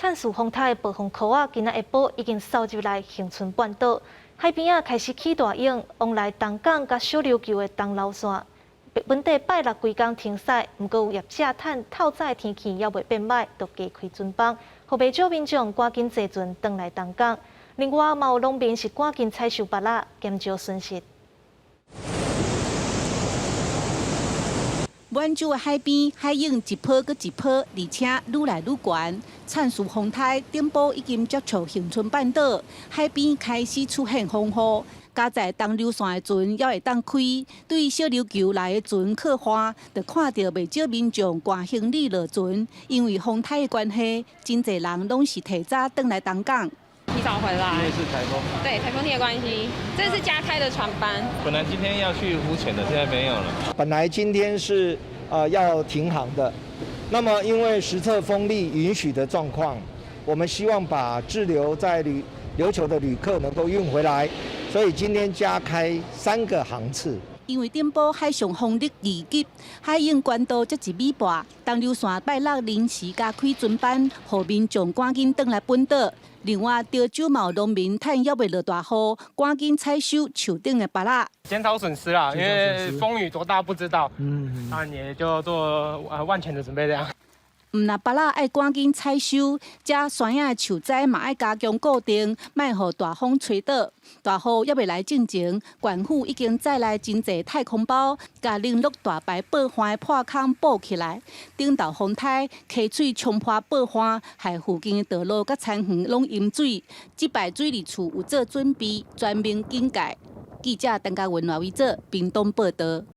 燦視風颱暴風箍仔，今仔下晡已經掃入來恆春半島，海邊仔開始起大湧，往來東港佮小琉球的東琉線，本地拜六規工停駛。毋過有業者趁透早的天氣猶未變䆀，就加開船班，予袂少民眾趕緊坐船轉來東港。另外，嘛有農民是趕緊採收芭樂，減少損失。滿洲的海邊，海湧一波閣一波，而且愈來愈懸。燦視風颱頂部已經接觸恆春半島，海邊開始出現風雨。佳哉東琉線的船猶會當開，對小琉球來的船靠岸，就看著袂少民眾趕行李落船，因為風颱的關係，真濟人攏是提早轉來東港。提早回來，因為是颱風。對，颱風天的關係，這是加開的船班。本來今天要去浮潛的，現在沒有了。本來今天是要停航的，那麼因為實測風力允許的狀況，我們希望把滯留在琉球的旅客能夠運回來，所以今天加開三個航次。因為頂部海上風力二級，海湧懸度才1米半，東琉線拜六臨時加開船班，予民眾趕緊轉來本島。另外，潮州嘛有農民趁猶未落大雨，趕緊採收樹頂的芭樂。減少損失啦，因為風雨多大不知道，那也就做萬全的準備這樣。毋但芭樂愛趕緊採收，遮山仔的樹栽嘛愛加強固定，莫予大風吹倒。大雨猶未來進前，縣府已經載來真濟太空包，共零落大排報岸的破空補起來。頂晝風颱，溪水衝破報岸，害附近的道路佮田園攏淹水。這擺水利處有做準備，全面警戒。記者陳嘉文、賴偉哲，屏東報導。